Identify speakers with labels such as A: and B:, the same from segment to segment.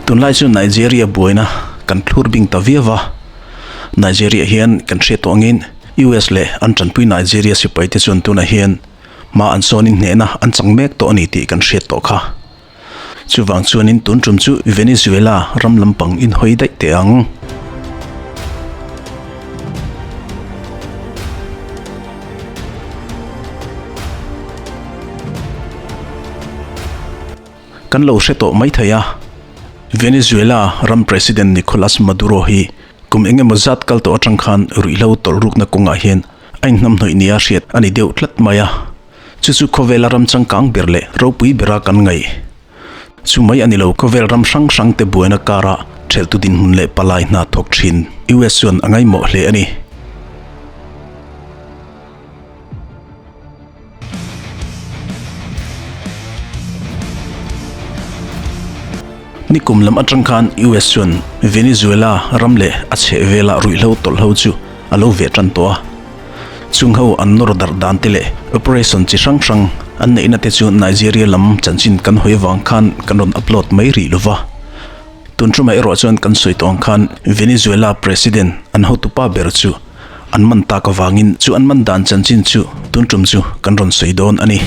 A: Tunlai chu Nigeria buaina kan thlur bing ta viau va, Nigeria hian kan hriat tawh angin US leh an tanpui Nigeria sipai te chuan tunah hian hma an sawnin hnehna an chang mek tawh a ni tih kan hriat tawh kha. Chuvang chuanin tun tum chu Venezuela ram lampang inhawi daih teh ang. Kan lo hre tawh mai thei a, Venezuela ram President Nicolas Maduro hi kum eng emaw zat kal tawh atang khan ruihhlo tawlhrukna kawngah hian a inhnamhnawih nia hriat a ni deuh tlat mai a. Chu chu khawvela ram changkang ber leh ropui bera kan ngaih. Chu mai a ni lo, khawvel ram hrang hrang te buaina karah theltu dinhmun leh palai hna thawk thin US chuan a ngaihmawh hle a ni. Nikum lam atang khan US chuan Venezuela ram leh a chhehvela ruihhlo tawlhho chu a lo ve tan tawh a. Chung ho an nawr darh dan te leh operation chi hrang hrang an neihna te chu Nigeria lam chanchin kan hawi avang khan kan rawn upload mai rih lova. Tun tumah erawh chuan kan sawi tawh ang khan Venezuela President an hotupa ber chu an man tak avangin chu an man dan chanchin chu tun tum chu kan rawn sawi dawn a ni.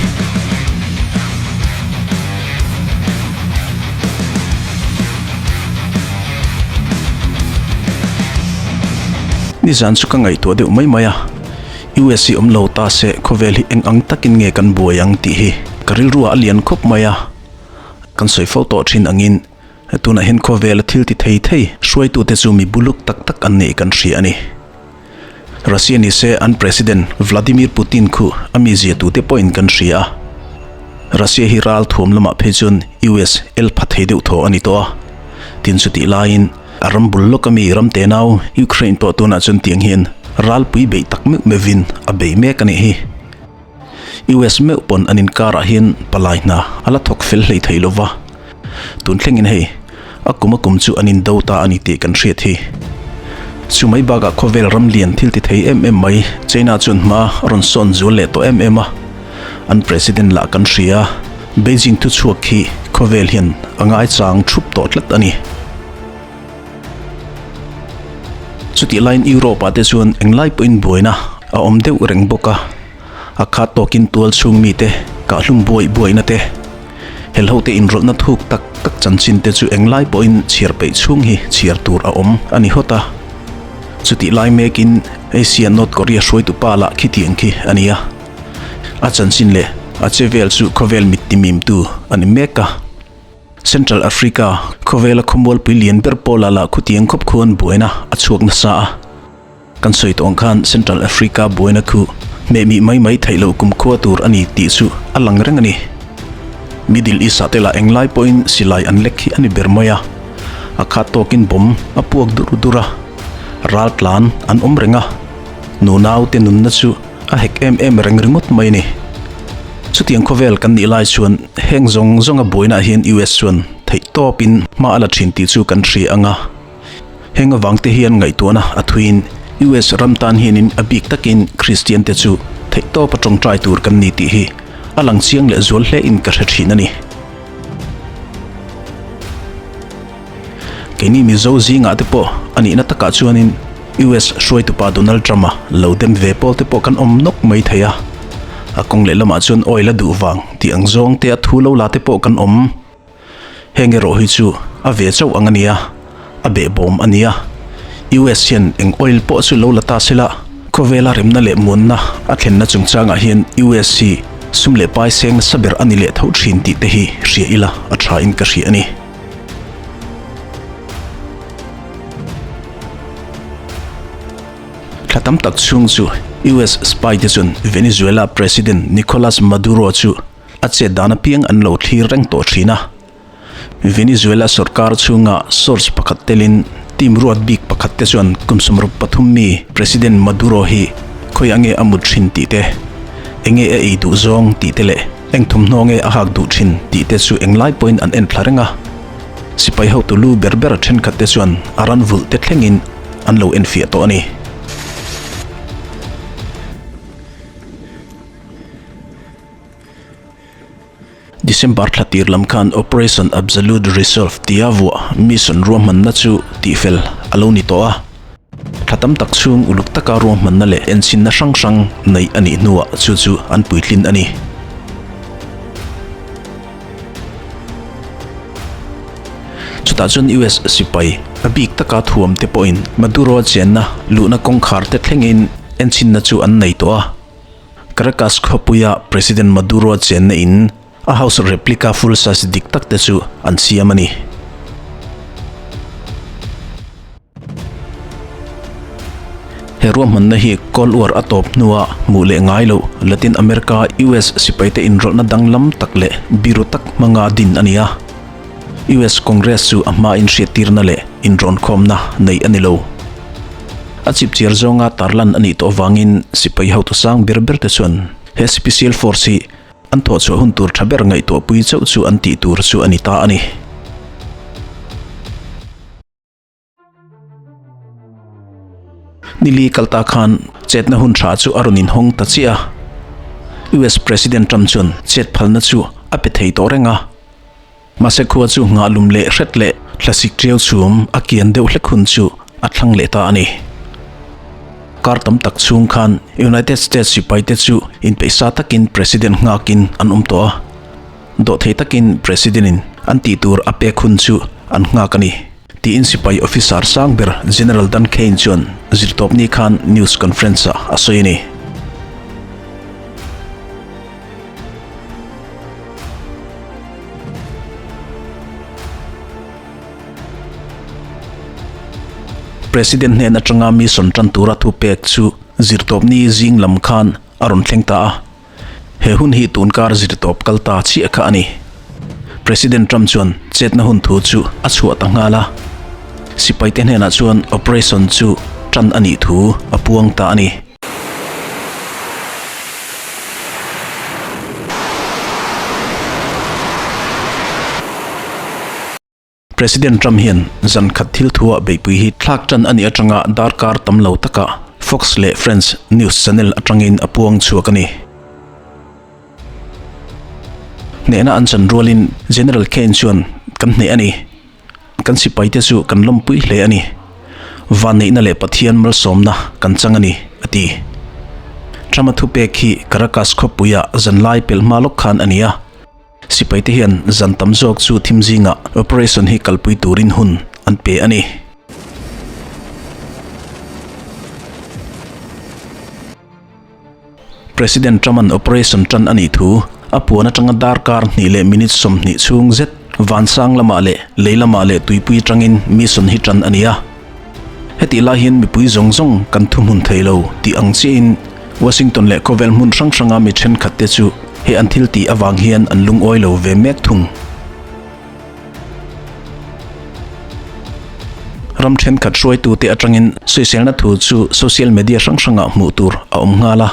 A: Nizan chu ka ngaihtuah deuh mai mai a, US hi awm lo ta se khawvel hi eng ang takin nge kan buai ang tih hi ka rilruah a lian khawp mai a. Kan sawi fo tawh thin angin tunah hian khawvela thil ti thei thei hruaitute chu mi buluk tak tak an nih kan hria a ni. Russia ni se an President Vladimir Putin khu a mi zia tute pawhin kan hria a. Russia hi ral thuam lamah phei chuan US el pha thei deuh thaw a ni tawh a. Tin chutih laiin A ram bul lawk ami ram tenau Ukraine pawh tunah chuan tiang hian ralpui beih tak meuh meuhin a bei mek a nih hi. US meuh pawn an inkarah hian palai hna a la thawk fel hlei thei lova. Tun thlengin hei a kum a kum chu an indo ta a ni tih kan hriat hi. Chu mai bakah khawvel ram lian thil ti thei em em mai China chuan hma a rawn sawn zual leh tawh em em a. An President lah kan hria. Beijing thuchhuak khi khawvel hian a ngaichang thup tawh tlat a ni. Chutih laiin Europe ah te chuan englai pawhin buaina a awm deuh reng bawk a, a khat tawkin tual chhung mite kahhlum buai buaina te, helho te inrawlhna thuk tak tak chanchin te chu englai pawhin chhiar peih chhung hi chhiar tur a awm a ni hawt a. Chutih lai mekin Asia North Korea hruaitu pa lah khitiang khi a ni a, a chanchin leh a che vel chu khawvel mittimimtu a ni mek a. Central Africa khawvela khawmualpui lian ber pawlah lah khutiang khawp khuan buaina a chhuak nasa a. Kan sawi tawh ang khan Central Africa buaina khu hmehmih mai mai theih loh kumkhua tur a ni tih chu a lang reng a ni. Middle East ah te lah englai pawhin silai an lek hi a ni ber mai a. A khat tawkin bomb a puak dur dur a, ral tlan an awm reng a, nunau te nunna chu a hek em em reng ringawt mai a ni. Chutiang khawvel kan nih lai chuan heng zawng zawnga buainaah hian US chuan theihtawpin hma a la thin tih chu kan hria ang a. Heng avangte hian ngaihtuahna a thuiin US ram tan hianin a bik takin Kristian te chu theihtawpa tawngtai tur kan ni tih hi a lang chiang leh zual hlein ka hre thin a ni. Keini Mizo zingah te pawh a nihna takah chuanin US hruaitupa Donald Trump-a lo dem ve pawl te pawh kan awm nawk mai thei a. A kawng leh lamah chuan oil a duh vang tih ang zawng te a thu lo la te pawh kan awm. Heng erawh hi chu a ve chauh ang a nia, a behbawm a nia. US hian eng oil pawh chu lo la ta sela, khawvela remna leh muanna a thlenna chungchangah hian US hi sum leh pai seng nasa ber a ni leh tho thin tih te hi hria ila a tha in ka hria a ni. Thla tam tak chhung chu US spy te chuan Venezuela President Nicolas Maduro chu a chet dan apiang an lo thlir reng tawh thin a. Venezuela sorkar chhunga source pakhat telin team ruat bik pakhat te chuan kum 63 mi President Maduro hi khawi ange a mut thin tih te, enge a ei duh zawng tih te leh eng thawmhnaw nge a hak duh thin tih te chu englai pawhin an en thla reng a. Sipai hotu lu ber ber thenkhat te chuan a ran vulh te thlengin an lo enfiah tawh a ni. December thla tir lam khan Operation Absolute Resolve tia vuah mission ruahmanna chu tihfel a lo ni tawh a. Thla tam tak chhung uluk taka ruahmanna leh enchhinna hrang hrang neih a nih hnuah chu chu an puitlin a ni. Chutah chuan US sipai a bik taka thuam te pawhin Maduro-a chenna luhna kawngkhar te thlengin enchhinna chu an nei tawh a. Caracas khawpuia President Maduro-a chenna in a house replica full size dik tak te chu an siam a ni. He ruahmanna hi Cold War a tawp hnua hmuh leh ngai loh Latin America US sipaite inrawlhna danglam tak leh biru tak hmanga din a ni a. US Congress chu a hma inhriattirna leh inrawnkhawmna neih a ni lo. A chipchiar zawnga tarlan a nih tawh avangin sipai hotu sang ber ber te chuan he Special Force hi an thawhchhuah hun tur tha ber ngaihtuahpui chauh chu an tih tur chu a ni ta a ni. Nili kalta khan chetna hun tha chu a rawn inhawng ta chiah a. US President Trump chuan chet phalna chu a pe thei tawh reng a. Mahse khua chu nghahlum leh hret leh thlasik tiau chhum a kian deuh hlek hun chu a thlang leh ta a ni. Kar tam tak chhung khan United States sipaite chu inpeihsa takin President nghakin an awm tawh a. Dawhthei takin President-in an tih tur a pek hun chu an nghak a ni. Tiin sipai officer sang ber General Dan Caine chuan zirtawpni khan news conference-ah a sawi a ni. President hnen atanga mission tan tura thupek chu zirtawpni zing lam khan a rawn thleng ta a. He hun hi tunkar zirtawp kal ta chiah kha a ni. President Trump chuan chetna hun thu chu a chhuah ta nghal a. Sipaite hnenah chuan operation chu tan a nih thu a puang ta a ni. President Trump hian zan khat thil thuah beihpui hi thlak tan a nih atanga darkar tam lo takah Fox leh Friends news channel atangin a puang chhuak a ni. Hnehna an chan rualin General Caine chuan kan hneh a ni. Kan sipaite chu kan lawmpui hle a ni. Vanneihna leh Pathian malsawmna kan chang a ni, a ti. Trump-a thupek hi Caracas khawpuiah zanlai pelh hma lawk khan a ni a. Sipaite hian zan tam zawk chu thim zingah operation hi kalpui turin hun an pe a ni. President Trump-a'n operation tan a nih thu a puan atanga darkar hnih leh minute 20 chhung zet vansang lamah leh lei lamah leh tuipui atangin mission hi tan a ni a. Hetih lai hian mipui zawng zawng kan thuhmun thei lo tih ang chiahin Washington leh khawvel hmun hrang hranga mi thenkhat te chu he an thil tih avang hian an lungawi lo ve mek thung. Ram thenkhat hruaitute atangin sawiselna thu chu social media hrang hrangah hmuh tur a awm nghal a.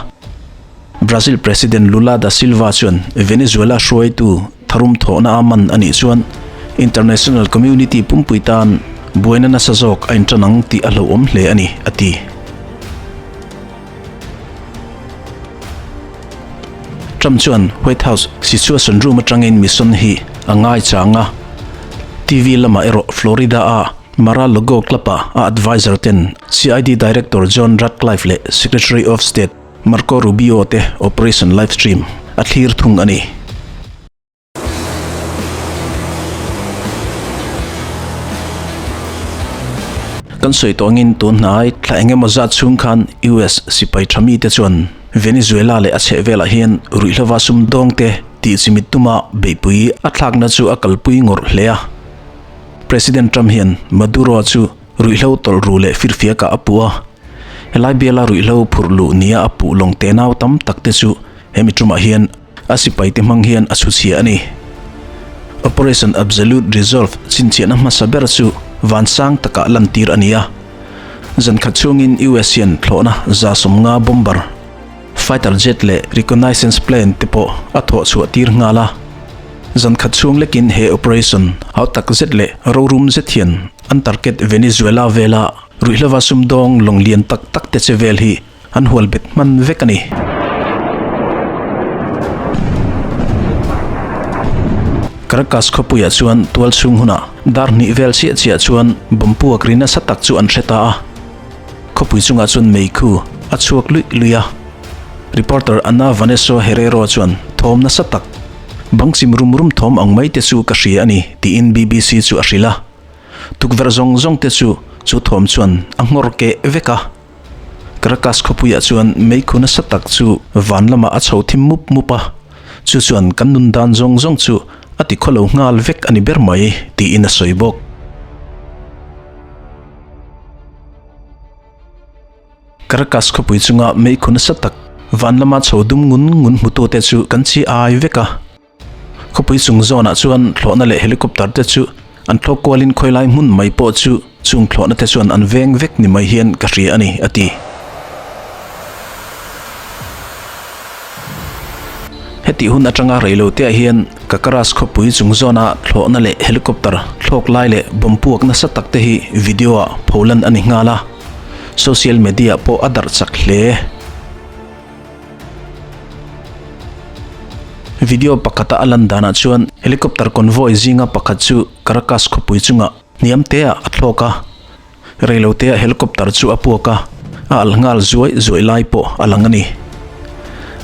A: Brazil President Lula da Silva chuan Venezuela hruaitu tharum thawhna a man a nih chuan international community pumpui tan buaina nasa zawk a intan ang tih a hlauhawm hle a ni, a ti. Trump chuan White House Situation Room atangin mission hi a ngaichang a, TV lamah erawh Florida-a Mar-a-Lago Club-ah a adviser ten CID Director John Ratcliffe leh Secretary of State Marco Rubio te operation live stream a thlir thung a ni. Kan sawi tawh angin tun hnai thla eng emaw zat chhung khan US sipai tha mite chuan Venezuela leh a chhehvelah hian ruihhlova sumdawngte tih chimit tuma beihpui a thlakna chu a kalpui ngawrh hle a. President Trump hian Maduro chu ruihhlo tawlh ru leh firfiakah a puh a. Helai biala ruihhlo phurh luh nia a puh lawng te nau tam tak te chu hemi tumah hian a sipai te hmang hian a chhuchhia a ni. Operation Absolute Resolve chhinchhiahna hmasa ber chu vansang takah lantir a ni a. Zan khat chhungin US hian thlawhna 150 bomber, fighter jet leh reconnaissance plane te pawh a thawh chhuah tir nghal a. Zan khat chhung lekin he operation hau tak zet leh rorum zet hian an target Venezuela vela Ruihhlova sumdawng lawng lian tak tak te che vel hi an hual bet hman vek a ni. Caracas khawpuiah chuan tual chhung hunah dar hnih vel chiah chiah chuan bomb puak ri nasa tak chu an hre ta a. Khawpui chungah chuan meikhu a chhuak luih luih a. Reporter Ana Vanesso Herrero chuan thawm nasa tak, bang chim rum rum thawm ang mai te chu ka hria a ni tiin BBC chu a hrilh a. Tukverh zawng zawng te chu chu thawm chuan a nghawr keh vek a. Caracas khawpuiah chuan meikhu nasa tak chu van lamah a chho thim mup mup a, chu chuan kan nun dan zawng zawng chu a ti khawlo nghal vek a ni ber mai tiin a sawi bawk. Caracas khawpui chunga meikhu nasa tak van lama chho dum ngun ngun hmutute chu kan chi ai vek a. Khawpui chung zawnah chuan thlawhna leh helicopter te chu an thlawk kualin khawilai hmun mai pawh chu chung thlawhna te chuan an veng vek ni mai hian ka hria a ni, a ti. Hetih hun atanga reiloteah hian Kakaras khawpui chung zawna thlawhna leh helicopter thlawk lai leh bomb puak nasa tak te hi video-ah pholan a ni nghal a, social media-ah pawh a darh chak hle. Video pakhata a lan danah chuan helicopter convoy zinga pakhat chu Caracas khawpui chungah hniam teah a thlawk a, reiloteah helicopter chu a puak a, a alh nghal zuai zuai lai pawh a lang a ni.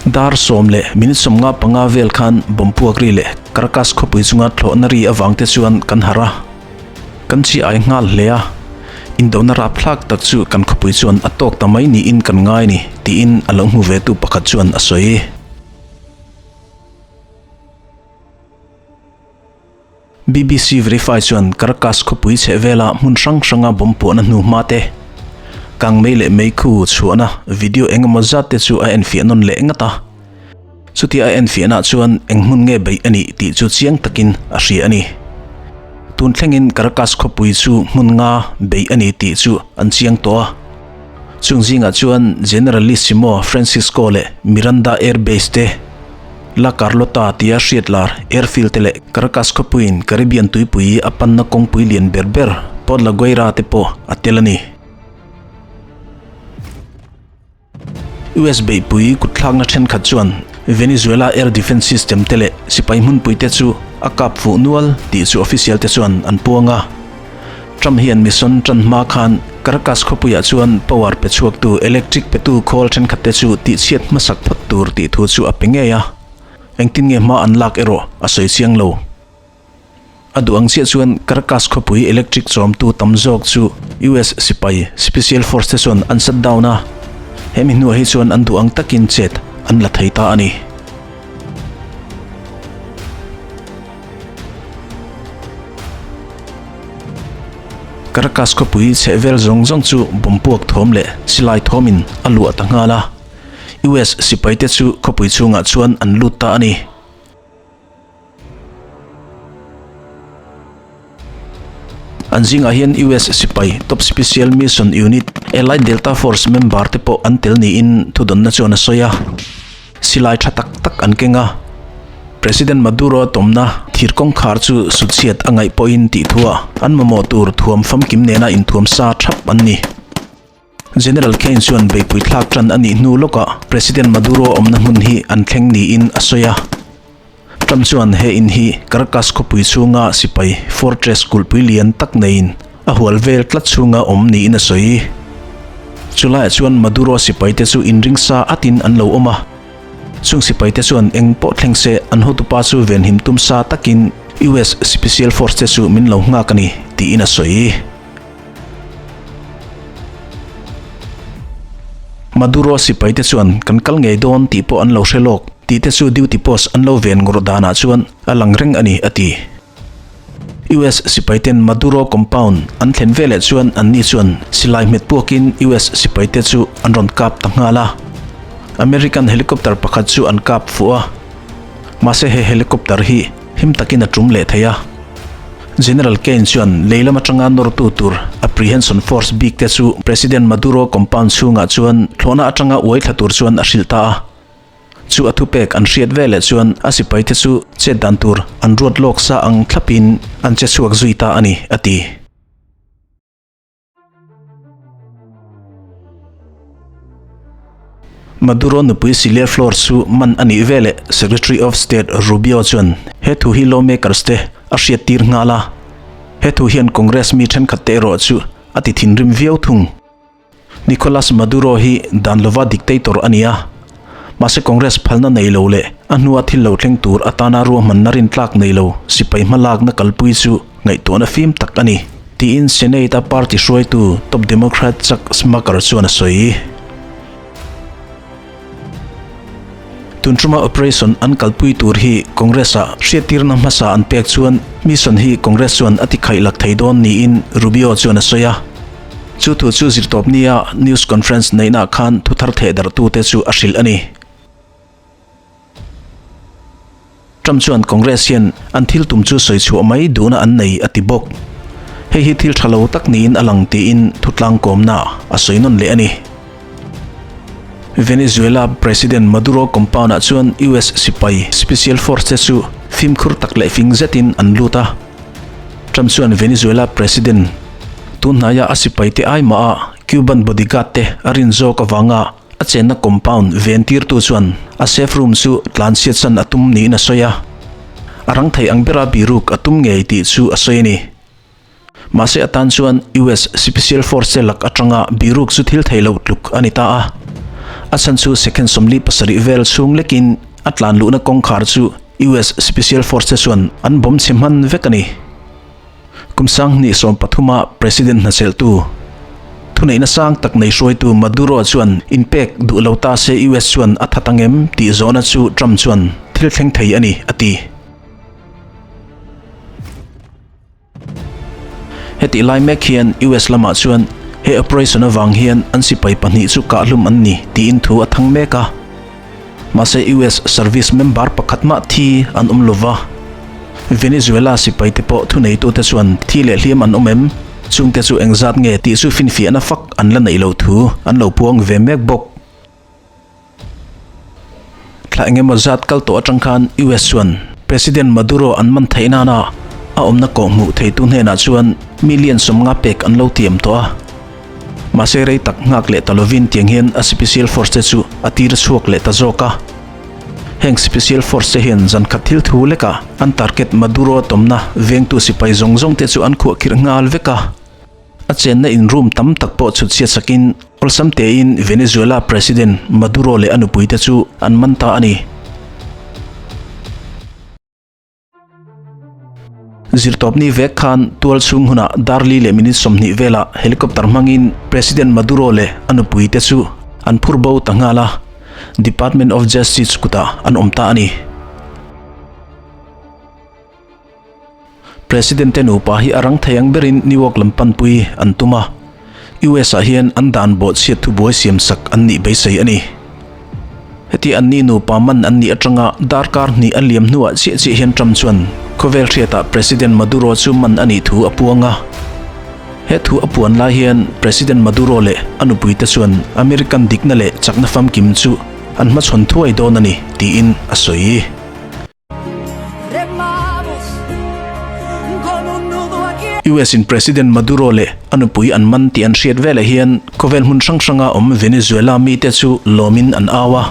A: Dar 10 leh minute 55 vel khan bomb puak ri leh Caracas khawpui chunga thlawhna ri avangte chuan kan harh a. Kan chi ai nghal hle a, indona rapthlak tak chu kan khawpui chuan a tawk ta mai niin kan ngai ni, tiin a lo hmu ve tu pakhat chuan a sawi. BBC Verify chuan Caracas khawpui chheh vela hmun hrang hranga bomb puahna hnu hma te, kangmei leh meikhu chhuahna video eng emaw zat te chu a enfiah nawn leh ngat a. Chutia a enfiahna chuan eng hmun nge beih a nih tih chu chiang takin a hria a ni. Tun thlengin Caracas khawpui chu hmun nga beih a ni tih chu an chiang tawh a. Chung zingah chuan Generalissimo Francisco leh Miranda Air Base te, La Carlota tia hriat lar airfield te leh Caracas khawpuiin Caribbean tuipui a panna kawngpui lian ber ber Port La Guaira te pawh a tel a ni. US beihpui kutthlakna thenkhat chuan Venezuela air defence system te leh sipai hmunpui te chu a kap fuh nual tih chu official te chuan an puang a. Trump hian mission tan hma khan Caracas khawpuiah chuan power pe chhuaktu electric petu khawl thenkhat te chu tihchhiat hmasak phawt tur tih thu chu a pe ngei a. Engtin nge hma an lak erawh a sawi chiang lo. A duh ang chiah chuan Caracas khawpui electric chawmtu tam zawk chu US sipai Special Force te chuan an shut down a, hemi hnuah hi chuan an duh ang takin chet an la thei ta a ni. Caracas khawpui chhehvel zawng zawng chu bomb puak thawm leh silai thawmin a luah ta nghal a, US sipai te chu khawpui chhungah chuan an lut ta a ni. An zingah hian US sipai Top Special Mission Unit, Allied Delta Force member te pawh an tel niin thudawnna chuan a sawi a. Silai tha tak tak an keng a. President Maduro tawmna thir kawngkhar chu sutchhiat a ngaih pawhin tih thuah an mamawh tur thuam famkim nena inthuam sa thap an ni. General Caine chuan beihpui thlak tan a nih hnu lawkah President Maduro awmna hmun hi an thleng niin a sawi a. Trump chuan he in hi Caracas khawpui chhunga sipai fortress kulhpui lian tak neiin a hual vel tlat chhunga awm niin a sawi. Chulaiah chuan Maduro sipaite chu inring sa atin an lo awm a. Chung sipaite chuan eng pawh thleng se an hotupa chu venhim tum sa takin US Special Force te chu min lo nghak a ni, tiin a sawi. Maduro sipaite chuan kan kal ngei dawn tih pawh an lo hre lawk tih te chu duty post an lo ven ngawrh danah chuan a lang reng a ni, a ti. US sipaiten Maduro compound an thlen veleh chuan anni chuan silai hmet puakin US sipaite chu an rawn kap ta nghal a. American helicopter pakhat chu an kap fuh a, mahse he helicopter hi him takin a tum leh thei a. General Caine chuan lei lam atanga nawrtu tur Apprehension Force bik te chu President Maduro compound chhungah chuan thlawhna atanga uai thla tur chuan a hrilh ta a. Chu a thupek an hriat veleh chuan a sipai te chu chet dan tur an ruat lawk sa ang thlapin an che chhuak zui ta a ni, a ti. Maduro nupui Cilia Flores chu man a nih veleh Secretary of State Rubio chuan he thu hi lawmakers te a hriattir nghal a. He thu hian Congress mi thenkhat te erawh chu a ti thinrim viau thung. Nicolas Maduro hi dan lova dictator a ni a, mahse Congress phalna nei lo leh a hnua thil lo thleng tur atana ruahmanna rintlak nei lo sipai hmalakna kalpui chu ngaihtuahna fim tak a ni, tiin Senate-a party hruaitu top Democrat Chuck Smucker chuan a sawi. Tun tuma operation an kalpui tur hi Congress-ah hriattirna hmasa an pek chuan mission hi Congress chuan a tikhaih lak thei dawn niin Rubio chuan a sawi a. Chu thu chu zirtawpnia news conference neihnaah khan thuthar thehdarhtute chu a hrilh a ni. Trump chuan Congress hian an thil tum chu sawi chhuah mai duhna an nei a ti bawk. Hei hi thil tha lo tak niin a lang tiin thutlang kawmna a sawi nawn leh a ni. Venezuela President Maduro compound-ah chuan US sipai special force te chu fimkhur tak leh fing zetin an lut a. Trump chuan Venezuela President tun hnaia a sipaite ai mah a Cuban bodyguard te a rin zawk avanga a chenna compound ventirtu chuan a safe room chu tlanchhiatsan a tum niin a sawi a, a rang thei ang bera biruk a tum ngei tih chu a sawi a ni. Mahse atan chuan US Special Force te lak atanga biruk chu thil thei lo tluk a ni ta a, a chhan chu second 47 vel chhung lekin a tlan luhna kawngkhar chu US Special Force te chuan an bawm chhe hman vek a ni. Kum 2013 a President hnachelhtu, thuneihna sang tak nei hruaitu Maduro chuan inpek duh lo ta se US chuan a that ang em tih zawhna chu Trump chuan thil thleng thei a ni, a ti. Hetih lai mek hian US lamah chuan he operation avang hian an sipai pahnih chu kahhlum an ni tiin thu a thang mek a. Mahse US service member pakhat mah thi an awm lova. Venezuela sipai te pawh thuneitute chuan thi leh hliam an awm em? Chungte chu engzat nge tih chu finfiahna fak an la neih loh thu an lo puang ve mek bawk. Thla engemaw zat kal tawh atang khan US chuan President Maduro an man theih nana a awmna kawhhmuh theitu hnenah chuan million 50 pek an lo tiam tawh a. Mahse rei tak nghak leh ta lovin tiang hian a Special Force te chu a tir chhuak leh ta zawk a. Heng Special Force te hian zan khat thil thu lekah an target Maduro tawmna vengtu sipai zawng zawng te chu an khuahkhirh nghal vek a. A chenna in room tam tak pawh chhut chhiat sakin awlsam tein Venezuela President Maduro leh a nupuite chu an man ta a ni. Zirtawpni vek khan tual chhung hunah dar li leh minute 20 velah helicopter hmangin President Maduro leh a nupuite chu an phur bo ta nghal a, Department of Justice kutah an awm ta a ni. President te nupa hi a rang thei ang berin New York lam panpui an tum a, US ah hian an dan bawhchhiat thubuai siamsak an nih beisei a ni. Heti an ni nupa man an nih atanga darkar hnih a liam hnuah chiah chiah hian Trump chuan khawvel hriatah President Maduro chu man a nih thu a puang a. He thu a puan lai hian President Maduro leh a nupuite chuan American dikna leh chakna famkim chu an hmachhawn thuai dawn a ni tiin a sawi. US in President Maduro leh a nupui an man tih an hriat veleh hian khawvel hmun hrang hranga awm Venezuela mite chu lawmin an au a.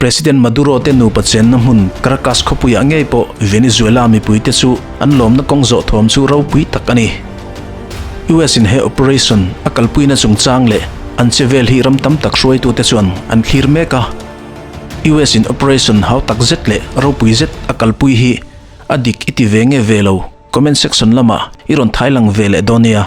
A: President Maduro te nupa chenna hmun Caracas khawpuiah ngei pawh Venezuela mipuite chu an lawmna kawng zawh thawm chu ropui tak a ni. US in he operation a kalpuina chungchang leh an che vel hi ram tam tak hruaitute chuan an thlir mek a. US in operation hau tak zet leh ropui zet a kalpui hi a dik i ti ve nge ve lo? Comment section lamah i rawn thai lang ve leh dawn nia.